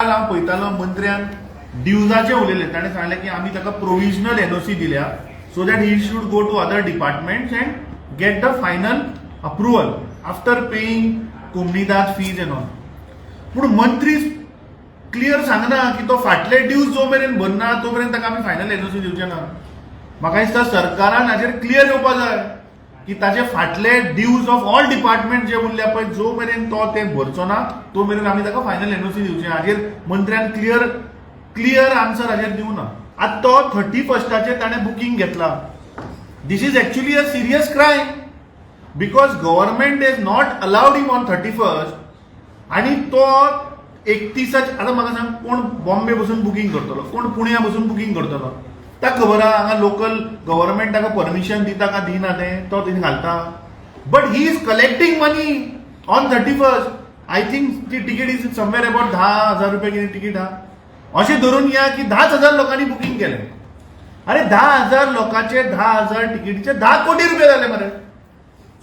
काल हांव पळयतालो, मंत्र्यान ड्युजाचें उलयलें. ताणें सांगलें की आमी ताका प्रोविजनल एनओसी दिल्या so that he should go to other departments and get the final approval after paying Comunidade fees and all. पूण मंत्री क्लियर सांगना की तो फाटले ड्यूज जो मेरेन भरना तो मेरेन ताका आमी फायनल एनओसी दिवचे ना. म्हाका दिसता सरकारान हाजेर क्लियर येवपा जाय की ताचे फाटले ड्यूज ऑफ ऑल डिपार्टमेंट जे उरल्या पळय, जो मेरेन तो ते भरचो ना तो मेरेन आमी ताका फायनल एनओसी दिवचे. हाजेर मंत्र्यान क्लियर क्लियर आन्सर हाजेर दिवना. आतां तो 31 स्टाचेर ताणें बुकींग घेतला. This is actually a serious crime because government is not allowed him on 31st आणि तो 31 आतां म्हाका सांग, कोण बॉम्बे बसून बुकींग करतलो? कोण पुण्या बसून बुकींग करतलो? ताका खबर आहा हांगा लोकल गव्हर्मेंट ताका परमिशन दिता का दिना तें, तो थंय घालता. But he is collecting money on 31st. I think ती ticket is somewhere about 10,000 रुपया कितें तिकीट आहा. अशें धरून या की 10,000 लोकांनी बुकींग केलें. अरे, 10,000 लोकांचे 10,000 तिकीटीचे 10 कोटी रुपये जाले मरे.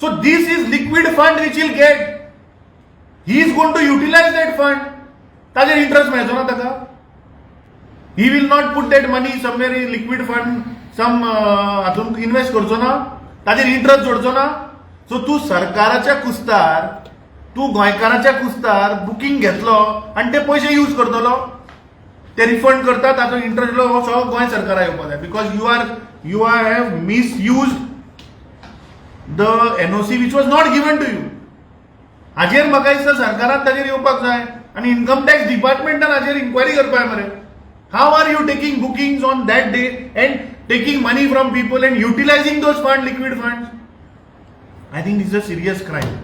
So this is liquid fund which will get. He is going to utilize that fund. ताजेर इंट्रस्ट मेळचो ना ताका? He will not put that money somewhere in liquid fund, some हातून इन्व्हेस्ट करचो ना? ताजेर इंट्रस्ट जोडचो ना? सो तूं सरकाराच्या कुस्तार, तूं गोंयकाराच्या कुस्तार बुकींग घेतलो आनी ते पयशे यूज करतलो. ते रिफंड करता, ताचो इंट्रस्ट हो सगळो गोंय सरकारा येवपा जाय because you are have misused the NOC which was not given to you. हाजेर म्हाका दिसता सरकारान ताजेर येवपाक जाय आनी इन्कम टॅक्स डिपार्टमेंटान हाजेर इन्क्वायरी करपाक जाय मरे. How are you taking bookings on that day and taking money from people and utilizing those fund, liquid fund? I think this a serious crime.